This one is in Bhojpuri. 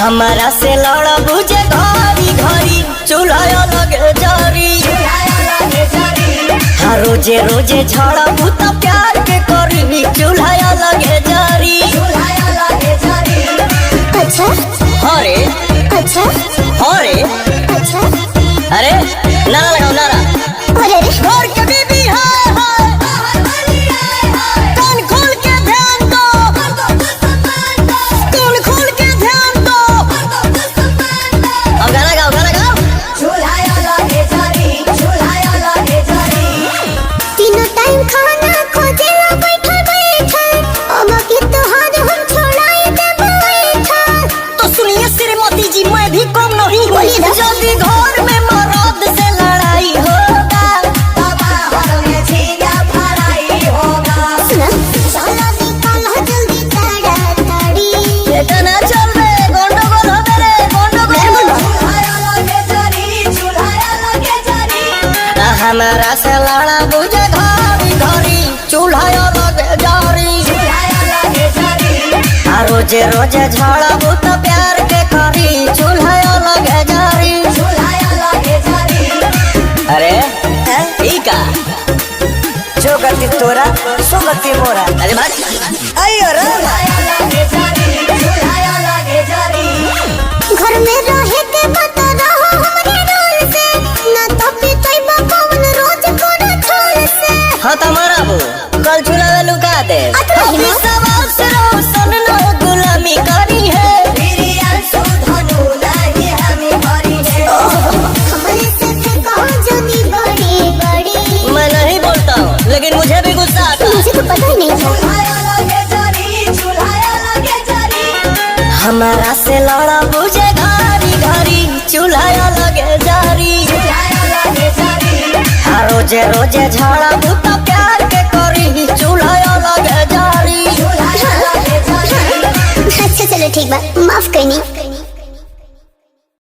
हमारा से लड़ा बुझे घरी घरी चूल्हा लगे जारी। हाँ रोजे रोजे झड़ा भूत प्यार के करी चूल्हा लगे जारी। अच्छा। अरे अच्छा। अरे अच्छा। अरे नारा लगाओ नारा। अरे अरे। घर के बीबी हाय हाय, कान खोल के ध्यान दो, कान खोल के ध्यान दो। अब गाना गाओ गाना गाओ। तीनों टाइम खाना खोजेला बैठल बैठल, अब के तोहार हम छोड़ाई देब बैठल। तो सुनिए श्रीमती जी, मैं भी कम नहीं हूँ। बोलिए ना। जल्दी घर में मर्द से लड़ाई होगा। सुना चला निकाल जल्दी ताड़ा ताड़ी। बेटा ना चल रे, गंडगोल हो रे गंडगोल। हमारा से लड़ा बुझे घरी घरी चूल्हा लगे जारी। आ रोजे रोजे झाड़ा भूत प्यार के करी चूल्हा लगे जारी। अरे ई का जो गति तोरा सो गति मोरा। अरे भाग। आइयो रे। घर में रहे के बता रहो हमरे रोल से, ना तो पितई बापन रोज कोरा छोल से। हाँ तमारा बो कल चूल्हा में लुका दे। अतरा ही ना। सवाल से रोशन नो गुलामी करी है। हमरे से फेंको जोनी बड़ी बड़ी। मैं नहीं बोलता हूँ लेकिन मुझे भी गुस्सा आता है। मुझे तो पता ही नहीं था। हमारा से लड़ा बुझे घरी घरी चूल्हा लगे जारी। हाँ रोजे रोजे झाड़ा भूत प्यार के करी चूल्हा लगे जारी। अच्छा चलो ठीक बा, माफ करनी।